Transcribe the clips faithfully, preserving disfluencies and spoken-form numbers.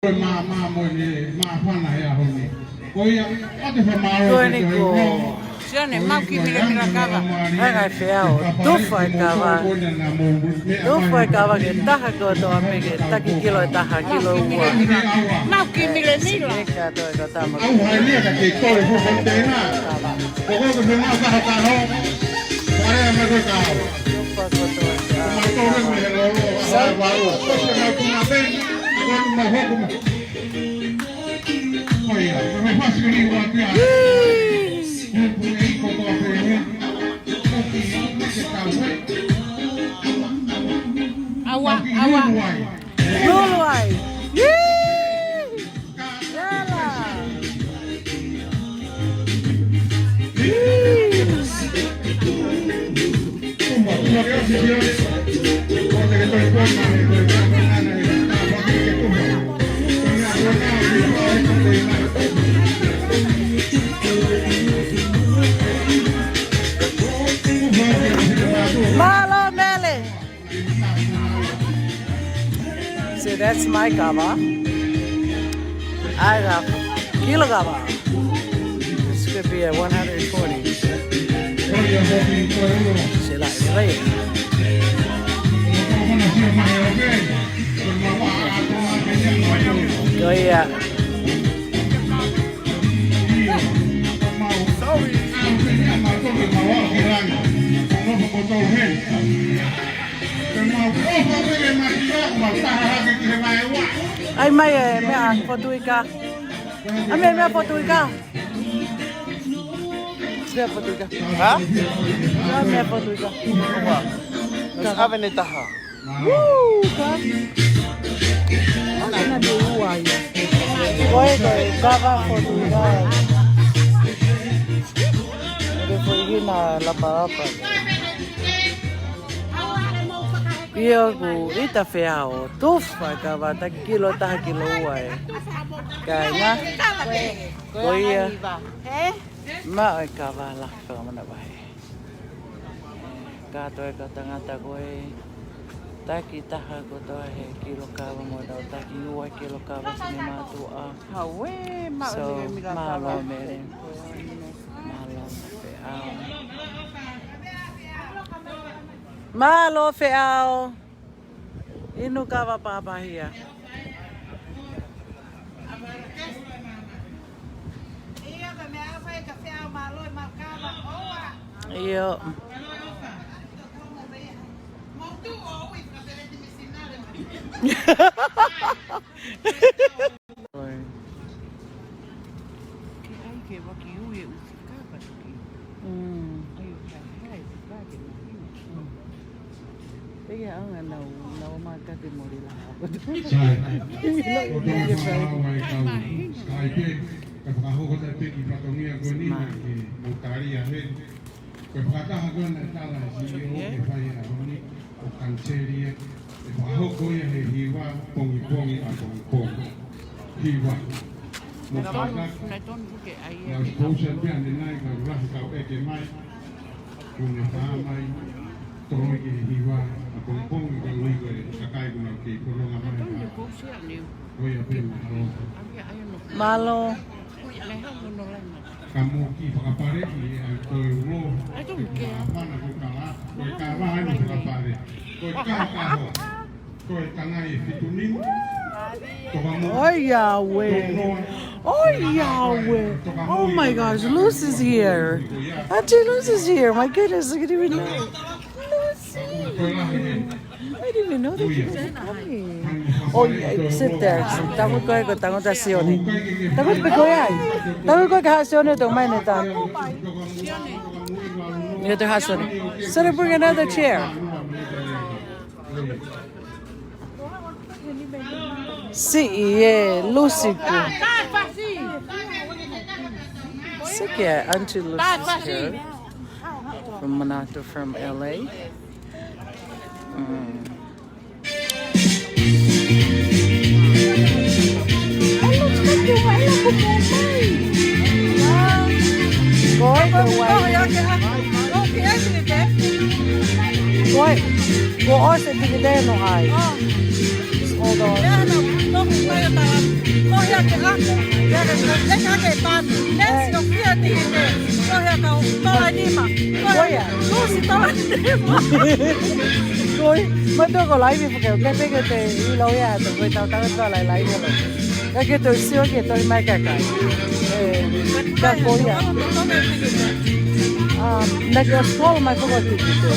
Ko e mā, mā mo e mā fana he ʻaho ni. Ko ia, ʻoatu e fakamālō. Ko eni ko Sione, mau ki milemila kava. Hanga e feau, tufa e kava. Tufa e kava ke taha kotoa pē ke taki kilo ʻe taha, kilo ua. Mau ki milemila. Sika to e kotama. Au hai lia ka ke kole fofo tena. Ko ko ke fenga kaha kaho. Pare a me ko kaho. Tufa kotoa e kava. Ko mau tore me he lolo, a hai vau. Ko se mau tuna peni. Ko mau hoku. Ko ia, ko e fasi ni ua kia. Ko e iko ko a pene. Ko ki, ko ke kawe. Aua, aua. Lulu ai. Lulu ai. Yee! Yala. Mālō Mele. So that's my kava. I got kilo kava. This could be a one hundred twenty. Sila, sila. Ko ia. ʻAi mai e meʻa fotu ika. ʻAi mai e meʻa fotu ika. Meʻa fotu ika. Ha? ʻAi mai e meʻa fotu ika. Ka. Ave ne taha. Woo, ka. ʻAi mai e meʻa ua ia. Ko e, ko e kava fotu ika. Ko e foʻi hina lapalapa. ʻIo, ko e ʻita feau, tufa e kava, taki kilo ʻe taha, kilo ua ē. Kāinga. Ko ia. Maʻu e kava la, fakamanavahē. Kātoa e kau tangata ko ē taki taha kotoa he kilo kava mo e kau taki ua kilo kava, sine mātuʻa. Hau ē, maʻu e mila kava. So, mālō Mele. Mālō feau. Mālō feau. Inu kava pāpahia. ʻIo. Ke ʻai ke vaki ui e usi kapa toki. Mm. ʻAi ʻo kae hai, se pā ke mahino. Mm. Pea ʻanga nau, nau mā kake mori la. Sai. Ko tō ka wai kau. Sai pē, ka fakahoko tai pē ki fatongia ko eni ke mau tali ʻa he. Ko e fakataha ko ena e tala e C E O ke fai ʻaho ni, ʻo kaniseli ia, ʻe fakahoko ia he hiva pongipongi ʻapongipongi. Hiva. Mo kātaki, naʻe ʻosi pousa pē ʻanenai ka ʻoku lahi kau ʻeke mai, kuo ne tā mai, toloi ki he hiva ʻapongipongi ka ui ko e kakai kuo nau kei fononga mai. Ko ia pē, mālō. Mālō. Ka mou kiʻi fakapale ki he ʻai ko e ulo. I don't care. Ko e mana ko e kala, ko e kava ʻai mo fakapale. Ko e kaho kaho. Ko e tangai e fitu niu. Toka mo. ʻOi, Yahweh. ʻOi, Yahweh. Oh my gosh, Lucy's here. Auntie Lucy's here. My goodness, I didn't even know. Lucy. Ko e lahi e I didn't even know that you guys were coming. Oh, yeah, sit there. Tango koe, ko tango ta Sione. Tango pe koe ai. Tango koe ka Sione to mai ne ta. You have to have Sione. Sione, bring another chair. See, yeah, Lucy. See, yeah, Auntie Lucy's here. From Manatu, from L A. Mm. Ko e, ko e, ko e ʻosi e tikite no ai. Hold on. Leka ke pani. Next, ʻio, fia tikite. Ko e hā kau, tola nima. Ko ia. Lusi tola nima. Ko ia. Mātuʻa ko e laivi fakaʻuke pē ke te ʻilo ia, to ko e tau tau tau lai lai ia. Ka ke toe sio ke toe mai kakai. ʻE, ka ko ia. Um, na ke ʻosi kolo mai fakatikite.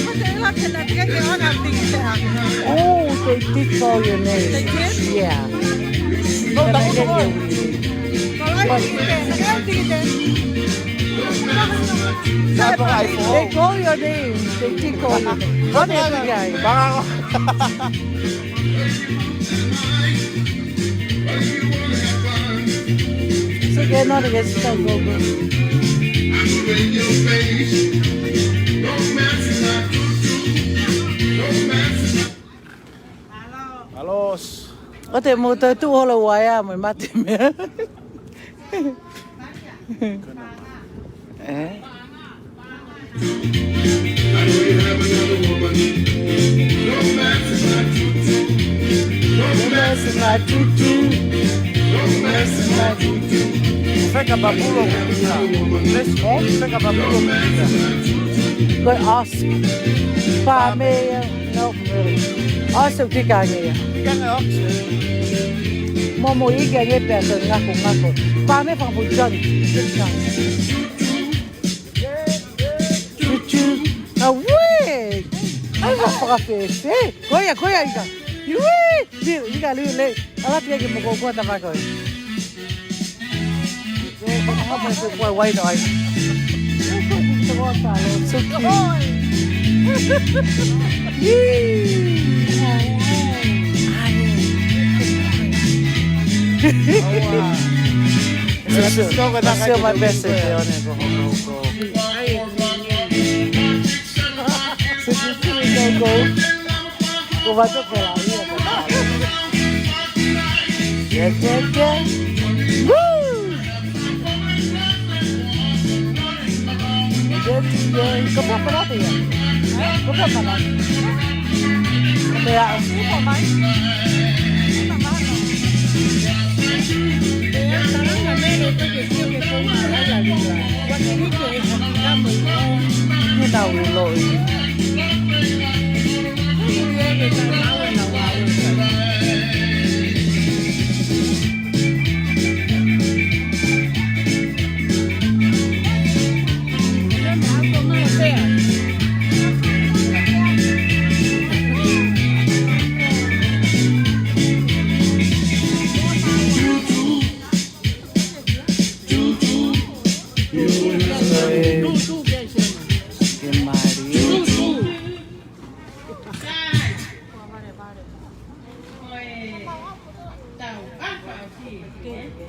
Oh, they did call your name. They did? Yeah. No, that was the one. They call your name. They did call your name. What happened, guys? So, ke nau ke sika gogo. Hello. ʻOua te mou toe tuʻu holo ʻi he uaea mo e mate meʻa. ʻE? Feka papulo pita. Let's go. Feka papulo pita. Ko e ask. Pā meʻa. No, really. Ask ʻoku tika ange ia. Tika ange ask. Mo mo ika ange pea ko ngako, ngako. Pā meʻa fakapuʻu junk. Junk. Tutu. Auē! Ai, ka fakafefe. Ko ia, ko ia, ika. Ui! Liu, ika, liu, le. Ala pia ke moko kua tavako. Ko, ko, ko, ko, ko, wai, wai, no, ai. So cute. Yee. Ai. Let's go, let's go, my best, eh, on it, go, go, go. Ai, ai, ai. Go, go, go. Go, go, go. Yeah, yeah, yeah. Woo! Yeah, yeah. Go, go, go, go. Go, go, go, go. Pea. Ni nau ʻilo ʻi.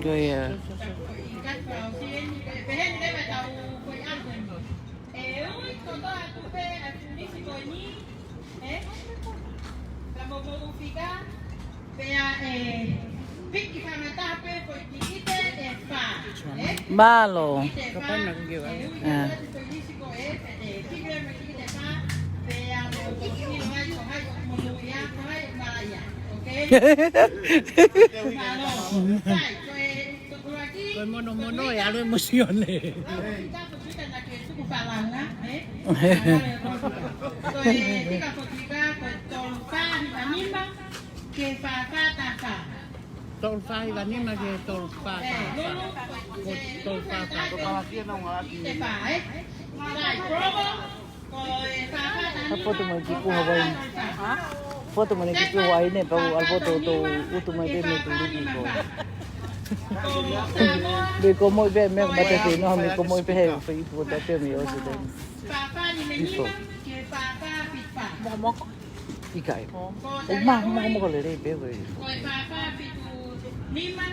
Ko ia. ʻE ui, kotoa atu pē ʻa e tulisi ko eni, ē? Ka mo mo ufika, pea ʻe piki fangata pē ko e tikite ʻe fā, ē? Mālō. Tikite ʻe fā, ʻe ui, kotoa atu tulisi ko ē, pea ʻe piki mo e tikite ʻe fā, pea mo ko e ʻilo ai ko hai ʻoku mo ui ia, ko hai ʻoku mala ia, okay? Mālō. Sai, ko e Ko e monomono ʻe ʻalu ʻe mo Sione. Tolu fā hiva nima ki he tolu fā taha fā. Ko e tolu fā taha fā. Sai, promo. Ka foto mai ki Puha Wai. Foto mai ki Puha Wai ne, pau al foto to utu mai pē mei tuliki ko. Mei ko moʻi pē mei ko mata te no, mei ko moʻi pē he fai ipu ko ta pē mei osi te. Before. Mokomoko. ʻIkai. ʻO ma, mokomoko lelei pē ko. Ko e fā fā fitu nima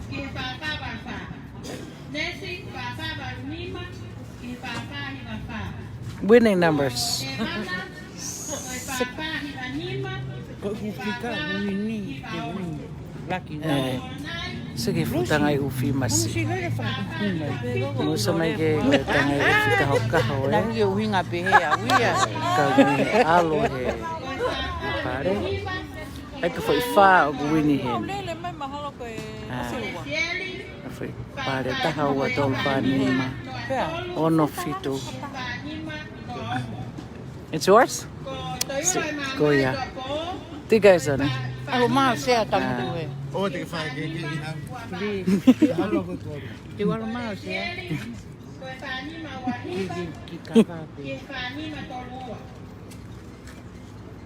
ki he fā fā valu fā. Nesi, fā fā valu nima ki he fā fā hiva fā. Winning numbers. Ko e fā fā hiva nima. Ko e ʻufi ka, ʻufi ni, ke ui. Lucky number. Seke futangai ʻufi masi. Musa mai ke tangai ʻufi kahokaho, ē. Tangi ʻuhinga pē he au ia. Ka ui alo he pare. ʻAi ka foʻi fā ʻoku wini heni. Lele mai mahalo ko e ʻasi ua. Foʻi pale taha ua tolu fā nima. Ono fitu. It's yours? Ko ia. Tika e sone. ʻAlu mai ʻo sea tamu tu e. Te ʻalu mai ʻo sea. Ki, ki, ki kava pē.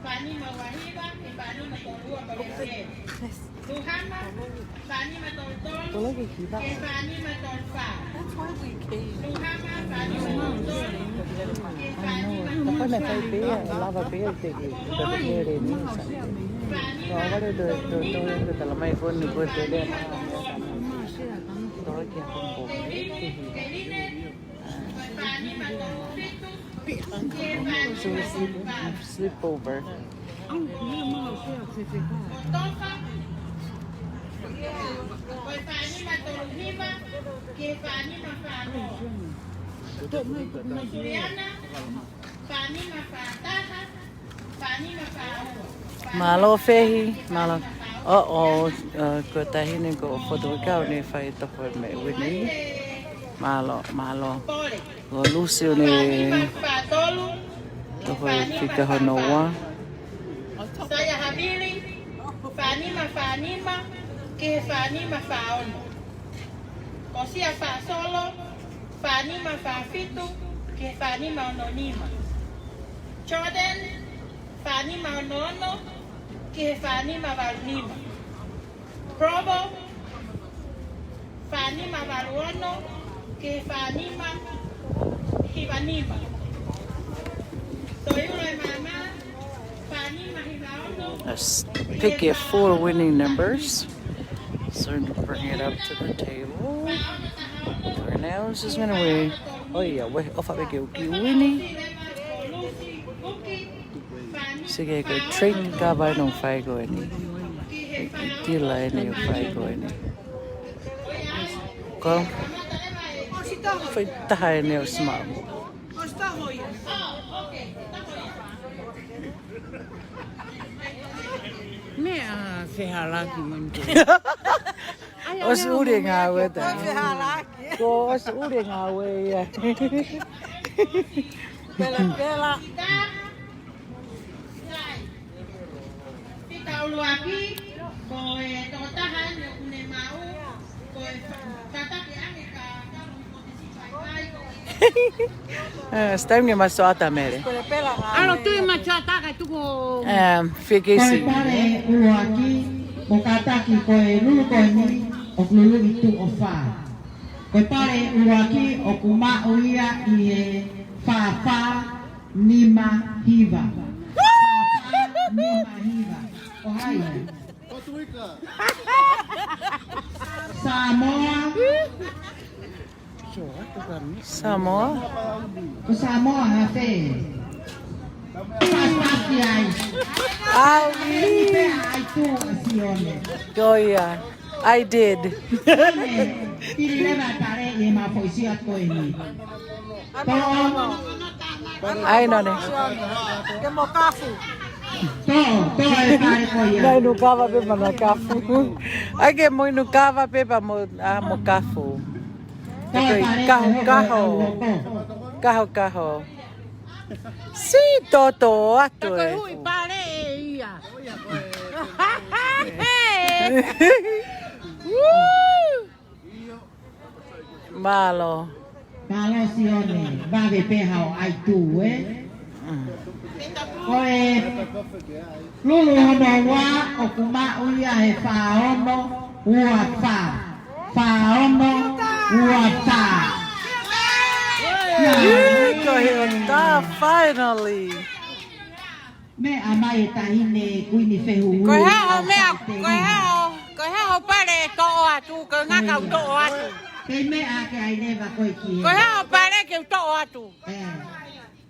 Fānima ua hiva, ki he fānima tolu ua pale. Luhama, fānima tolu tolu, ki he fānima tolu fā. Luhama, fānima tolu tolu, ki he fānima tolu fā. Lava pē te ki, te ki. Fānima tolu nima, ki he fānima tolu ono. Keline, fānima tolu fitu, ki he fānima tolu fā. Sleepover. Tofa, ko e fānima tolu hiva, ki he fānima fā noa. Suliana, fānima fā taha, fānima fā ua. Mālō Fehi, mālō. ʻO, ʻo, uh, ko e taʻahine ko Fotu Kau ne fai toko e meʻa ʻi Uini. Mālō, mālō. Ko Lucy ʻo ne toko e fika hono ua. Saia Havili, fānima fā nima, ki he fānima fā ono. Kosia Faʻasolo, fānima fā fitu, ki he fānima ono nima. Jordan, fānima ono ono, ki he fānima valu nima. Provo, fānima valu ono, ki he fānima hiva nima. Toiula e Māmā, fānima hiva ono. Let's pick your four winning numbers. So to bring it up to the table. For now, it's just gonna wait. Oh yeah, wait. ʻOfa pē ke u kiʻi wini. Sike ko e trick kava ʻoku fai ko eni. Kila eni ʻoku fai ko eni. Ko. Foʻi taha eni ʻoku smart. Meʻa fehalaki mani. ʻOsi ʻuli e ngāue ta. Ko ʻosi ʻuli e ngāue ia. Pela, pela. Fika ʻuluaki, ko e tokotaha ni ʻoku ne maʻu, ko e fa-, tataki ange ka, ka mo i potesi fai fai, ko e. Eh, it's time ke masoata, Mele. Pela, pela, ngā. ʻAlu tui masoata ka tuku. Eh, fika ʻi. Ko e pale ʻuluaki, ʻoku kātaki ko e Lulu Koini, ʻoku luluʻi tuʻo fā. Ko e pale ʻuluaki, ʻoku maʻu ia ʻi he fā fā, nima hiva. Fā fā nima hiva. Ko hai? Samoa. Samoa. Ko Samoa ha fē. Pasipasi ai. Au. Ai tu a Sione. Ko ia. I did. Pili leva pale ʻi he mafoʻisia ko eni. Ai, nane. Ke mo kafu. Tō, tō e pale ko ia. Nai nu kava pē mana kafu. Ai ke mo inu kava pē pa mo, a, mo kafu. Tō e pale kahu, ko kaho. Kaho, kaho. Si toto atu e. Ko e hui pale e ia. Woo! Mālō. Mālō Sione, vave pē hao ai tu, ē? Mm. Ko e Lulu hono ua ʻoku maʻu ia he fā ono ua fā. Fā ono ua fā. Ui, ko he ʻo tā, finally. Meʻa mai e taʻahine Kuini Fehuhu. Ko e hā hoʻo meʻa, ko e hā hoʻo, ko e hā hoʻo pale ʻe toʻo atu, ko e ngaka ʻoku toʻo atu. Kei meʻa ke ai leva koe ki he. Ko e hā hoʻo pale ke u toʻo atu. Ē.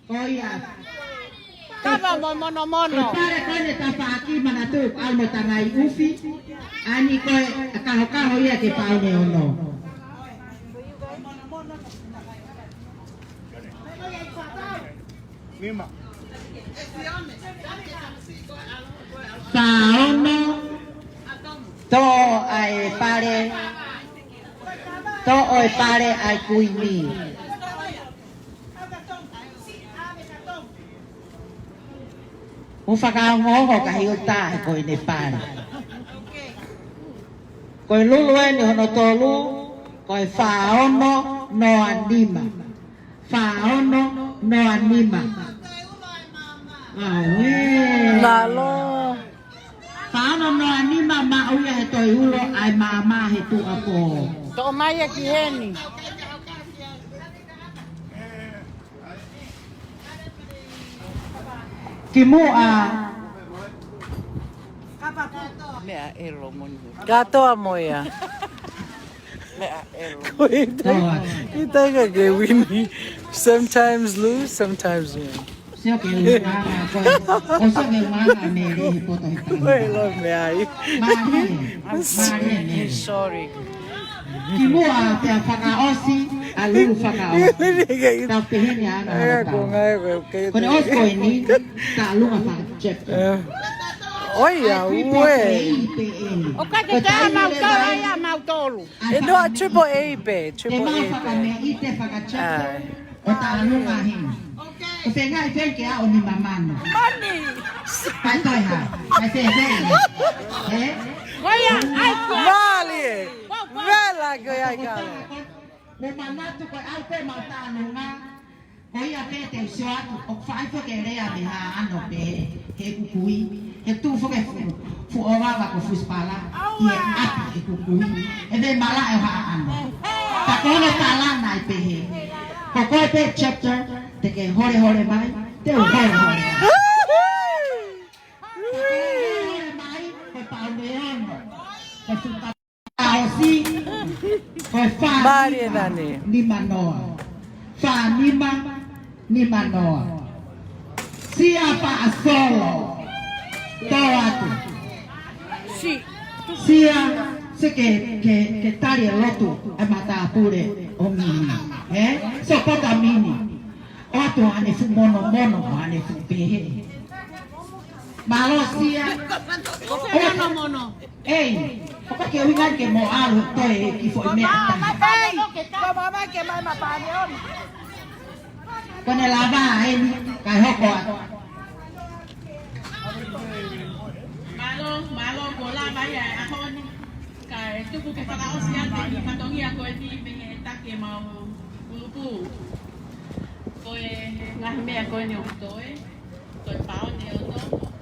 Ko ia. Kava mo monomono. Ko e pale ko eni tafaʻaki manatu ʻalu mo tangai ʻufi. ʻAni ko e kahokaho ia ke paone ono. Nima. Fā ono. Tō ʻa e pale. Toʻo e pale ʻa e kuini. ʻOku fakaongoongo ka hiu tā he ko ʻene pale. Ko e lulu eni hono tolu, ko e fā ono noa nima. Fā ono noa nima. Auē. Mālō. Fā ono noa nima, maʻu ia he toe ulo ʻa e maama he tuʻuapō. Toʻo mai ia ki heni. Kimuʻa. Meʻa ʻelo mo ia. Kātoa mo ia. Meʻa ʻelo. Ko e taimi, ko e taimi ke wini. Sometimes lose, sometimes win. Sio ke ʻuhinga, ko e, ʻosi ke ʻuhinga Mele he poto he taimi. Ko e lo meʻa ai. Mālie, mālie Mele. Sorry. Kimuʻa pea fakaʻosi, ʻalu fakaʻosi. Tau pehē ni ana. Ē, ko ngai, ko, ko, ko ʻene ʻosi ko eni, ta lunga faka-chapter. Ē. ʻOi, ʻa, ue. ʻOku ʻikai ke tā mautolu, ʻa ia mautolu. ʻE noa triple A pē, triple A pē. Te mau fakameʻite faka-chapter. ʻAi. ʻO ta lunga heni. Ko e fengai fenke a o ni mamano. Mani! Kai toi ha. Kai fengai. Ē? Ko ia, ʻai ko. Mālie. Vela ko ia ʻikai. Mo manatu ko e ʻau pē mau ta lunga. Ko ia pē te u sio atu, ʻoku fai foki e lea mei Haʻano pē, he ʻoku kui, he tuʻu foki e fuʻu, fuʻu ʻovava ko Fusipala, ʻi he ʻapi ʻoku kui, ʻe vemala e Haʻano. Ka ko hono talanoa ʻi pehē, ko koe pē chapter, te ke holehole mai, te u holehole mai. Te ke holehole mai, ko Pauleono, ko Futa- ʻOsi, ko e fā nima, nima noa. Fā nima, nima noa. Sia Paʻasolo. Tō atu. Sia, se ke, ke, ke tali e lotu e matāpule ʻo Mini. Ē? So pota Mini. ʻOatu ʻene fuʻu monomono, ʻene fuʻu pehē. Mālō Sia. ʻOatu mono. Ei, ʻoku ke ʻuhinga ke mo ʻalu toe ki foʻi meʻa taha. Ko mama ke mai ma pani on. Ko ʻene lava eni, kae hoko atu. Mālō, mālō ko lava ia e ʻaho ni. Kae tuku ke fakaʻosi atu e fatongia ko eni mei he taki ʻemau kulupu. Ko e ngaahi meʻa ko eni ʻoku toe. Ko e paone ono,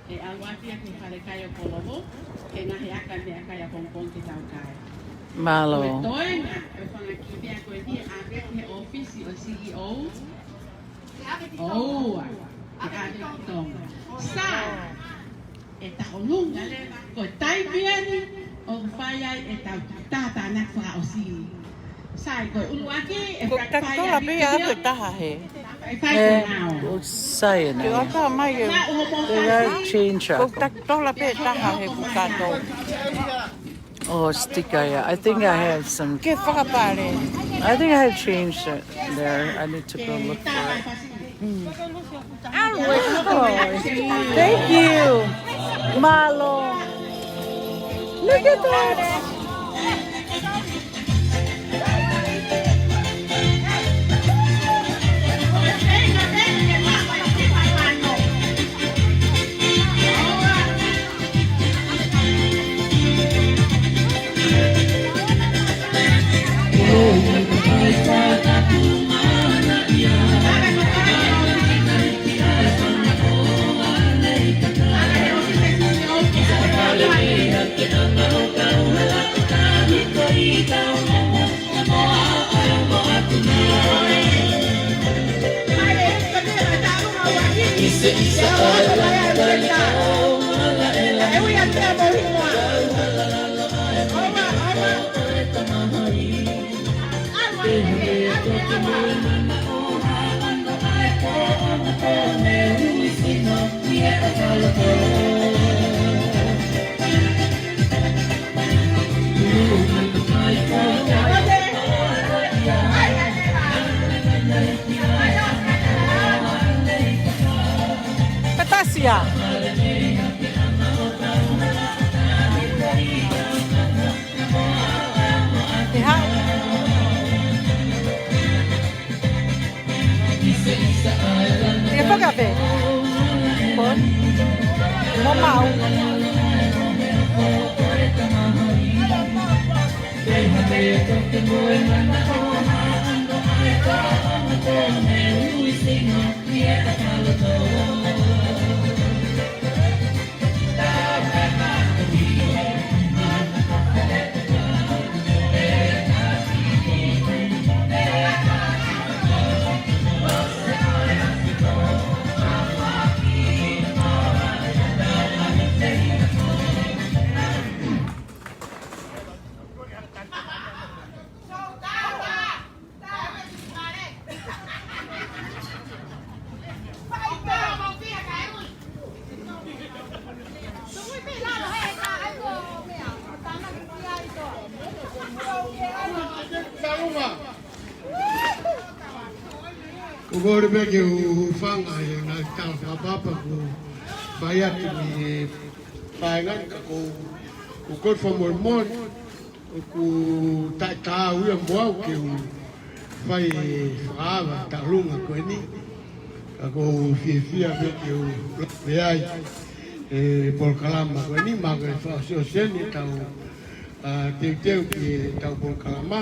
ʻe ʻalu atu ia ki he falekai ʻo Kolovo, he ngaahi aka meʻakai ʻa Pongipongi ke tau kai. Mālō. Ko e toenga, ko e fanga kiʻi meʻa ko eni ʻe ʻave ki he ʻōfisi ʻo e C E O. ʻOua, ʻe ʻave ki Tonga. Sa, ʻe taʻolunga leva, ko e taimi eni, ʻoku fai ai ʻetau tātānaki fakaʻosi. Sai, ko e ʻuluaki, ʻe fai ko e taha pē ʻa e taha he. ʻE fai ko e ngāue. ʻOku sai eni. Ke ʻoka mai ke, ke change ko e taha pē taha he kukato. Oh, stick ʻa ia. I think I have some. Ke fakapale. I think I have change there. I need to go look for it. Thank you. Mālō. Look at that. Petasia. Te hau. Kape. Pon. Mo mau. Ko e kole pē ke u hūfanga he ngaahi tala fakapapa kuo fai atu mei he fāinga ni ka ko u, ko u kole fakamolemole. ʻOku taʻetaau ia mo au ke u fai e fakaava taʻolunga ko eni. Ka ʻoku ou fiefia pē ke u lave ai he polokalama ko eni, mahalo ko e fakaʻosiʻosi eni ʻetau, ʻa, teuteu ki heʻetau polokalama.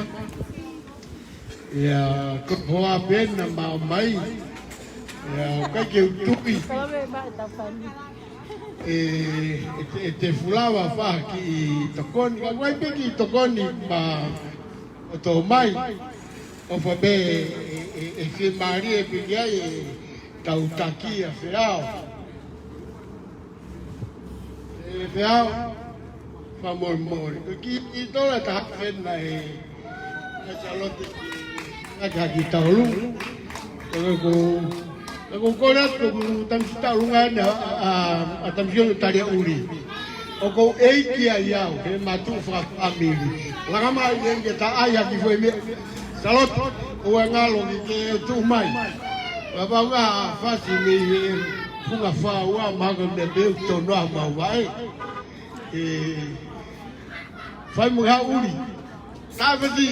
ʻIa, ko e hoa pē naʻa mau ʻomai. ʻIa, ʻoku ʻikai ke u tui ʻe, ʻe te, ʻe te fulava fā kiʻi tokoni, ka ʻoku ʻi ai pē kiʻi tokoni maʻa hoʻomou ʻomai. ʻOfa pē ʻe, ʻe, ʻe fiemālie pē ki ai ʻetau taki ʻa Feao. ʻE Feao, fakamolemole. Ko e kiʻi, kiʻi tola taha pē naʻe, naʻe Sālote ki, naʻe ki taʻolunga. Ko e ko, ko e ko e kole atu ko e tamasiʻi taʻolunga eni ʻa, ʻa, ʻa Tamasiʻi ʻo Taliaʻuli. ʻOku ou ʻeiki ai au, he mātuʻa fakafāmili. Langa mai eni ke ta ʻai ha kiʻi foʻi meʻa. Sālote, ʻoua ngalo ki ke tuʻu mai. Kapau ʻoku fasi mei he funga fāua mahalo ko e meʻa pē ʻoku tonu ʻa mau vaʻe. ʻE, fai mo ha ʻuli. Tāveti.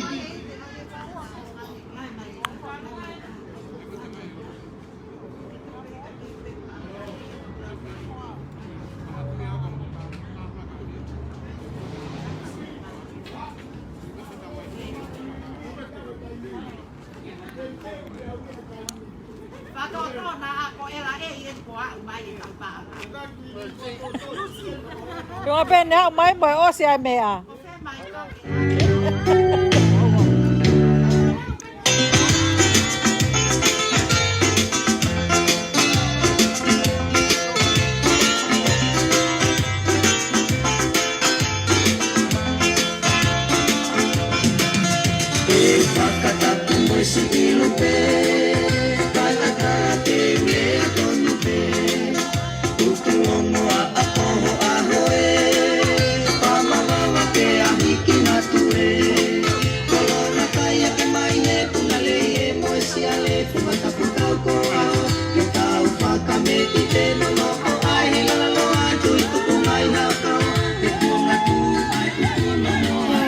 Ko e pene au mai mo e ʻosi ai meʻa. ʻE fakatapu mo e siʻi lupe, kae ʻatā ke u lea tonu pē. Tukulongo ʻa ʻapoho ʻaho ē, pamavava ke ahiki natu ē. Kolona kai ake mai he puna lei ē mo e siale, puna tapu tau ko au, ke tau fakameti te nono ko ai lala loa atu ʻi tuku mai naka, ke puna tu ai tuku nono ai.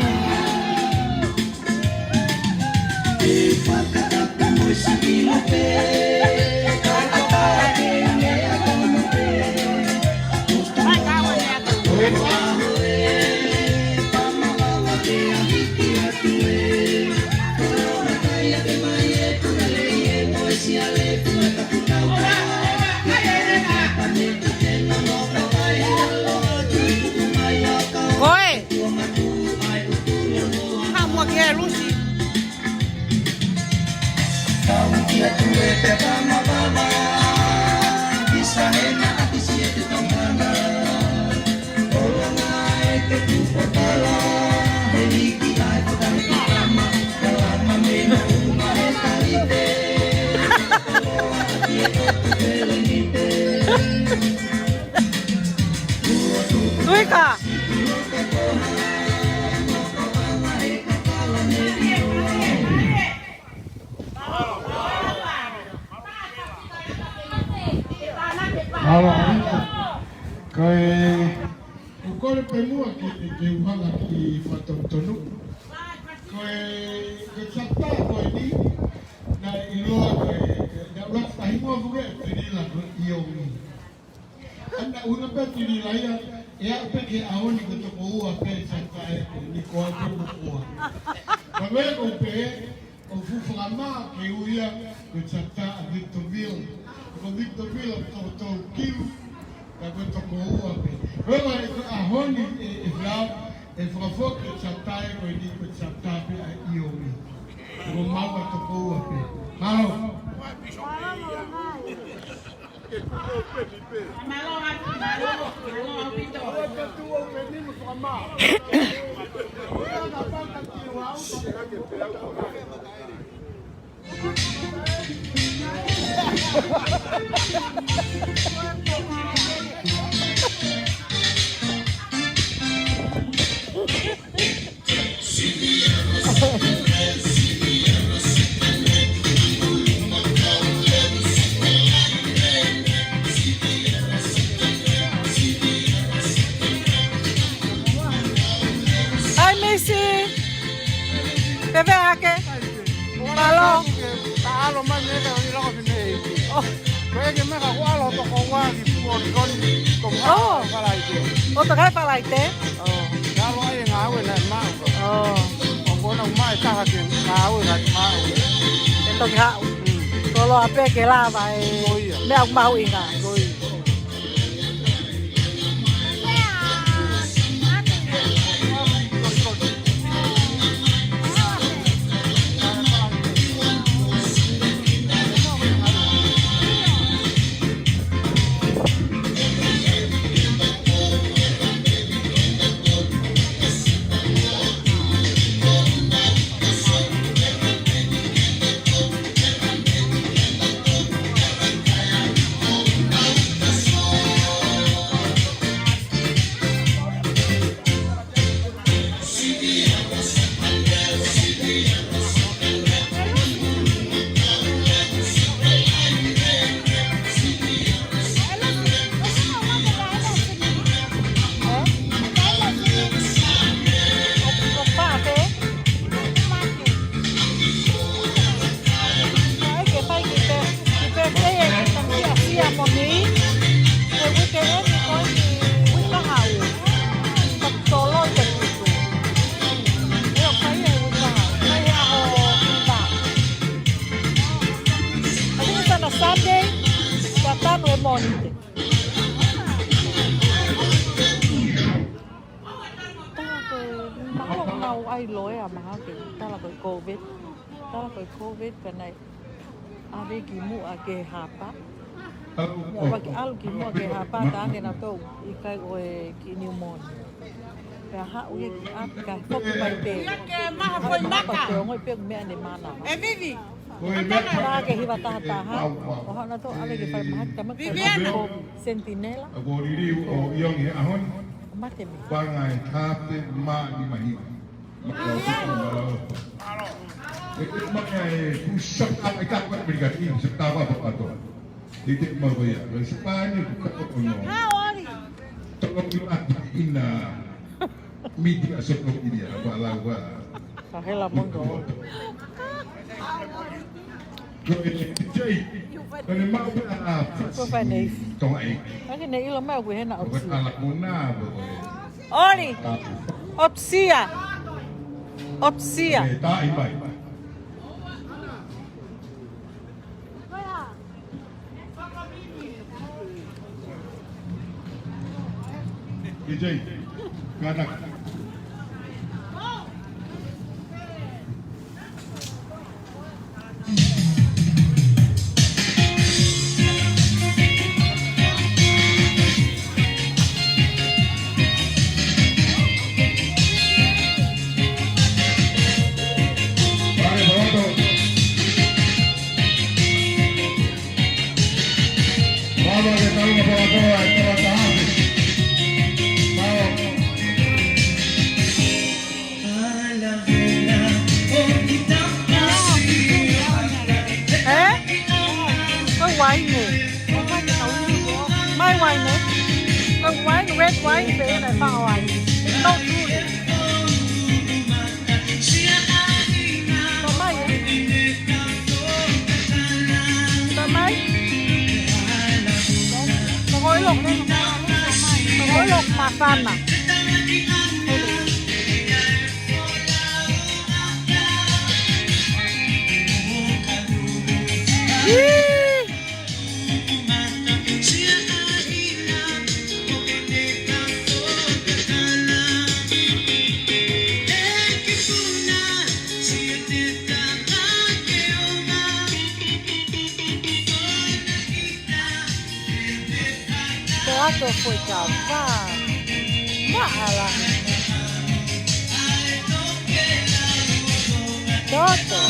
Koe! Haʻu muʻa ki he Lusi. Tuika. Mālō, ʻaita. Ko e, ʻoku ou kole pē muʻa ke, ke u hanga ki he fakatonutonu. Ko e, ko e chapter ko eni, naʻe ʻiloa ko e, naʻe ʻuluaki fahingoa ko ē ʻe Penila ʻIomi. ʻA ia ʻuhinga pē Tililaia, ʻe aʻu pē ki he ʻaho ni ko e toko ua pē Siatae ko eni, ko au pē mo koe. Ka ko e ko pē, ʻoku ou fuʻu fakamā ke u ʻilo ko e Siatae ʻa Victorville. Ko Victorville ʻoku toko tolu kilu, ka ko e toko ua pē. Ko e ʻuhinga ko e ʻaho ni ʻe, ʻe fea, ʻe fakafoki e Siatae ko eni ko e Siatae pē ʻa ʻIomi. Ko maua toko ua pē. Mālō. Hi, Missy. Peve ake. Mālō. Ta alo mai mei he ʻaho ni loko ki mei. Oh. Ko e ke meka ko alo toko ua ki Polygon, ko ʻeku ʻalu ʻo Falaite. ʻO toka Falaite? Oh. Ka alo ai e ngāue naʻe maʻu. Oh. ʻO kona ʻoku maʻu e taha ke ngāue naʻe maʻu. ʻE toki haʻu. Mm. Koloa pē ke lava e meʻa ʻoku mahuʻinga. Ko ia. Sunday, Satano e Monite. Tala ko e, mahalo ʻoku nau ʻai loea mahalo ke tala ko e COVID. Tala ko e COVID ka naʻe ʻave ki muʻa ki he hapa. Muʻa ke ʻalu ki muʻa ki he hapa, tā ange nautolu ʻikai ʻoku ʻi ai e pneumonia. Pea haʻu ia ki ʻapi kae foki mai pē. Ke maha foʻi maka. Ke ongoʻi pē meʻa ne mana. E Vivi. Ka ke hiva taha taha. ʻO haʻu nautolu ʻave ki falemahaki, tama Viviana. Sentinela. ʻA ko liliu ʻo ʻIongi he ʻaho ni. Mate mei. Panga e kape mā ni mahi. Maka o tuku mala o. E ke maka e ku saka e kape Amerika ni, saka wa pa pato. Te te mau ko ia, ko Sipani, ko Kapokono. Toko ki mati ina miti a soko ki dia, wa la wa. Ka hela mongo. Ko e te tei, ko e mau pē a fasi Tonga e. Ka ke ne ʻilo mai ʻoku ʻi hena ʻOpsia. Ala kona, ko e. ʻOli. ʻOpsia. ʻOpsia. E, tā i mai. Ijei, kānaka. Ē? Ko e uaine. Mai uaine. Ko e uaine, red wine, pē ena e fanga uaine. No tule. Tō mai, ē? Tō mai? Fana. Ih! Ko atu foʻi kava. Maʻala. Toto.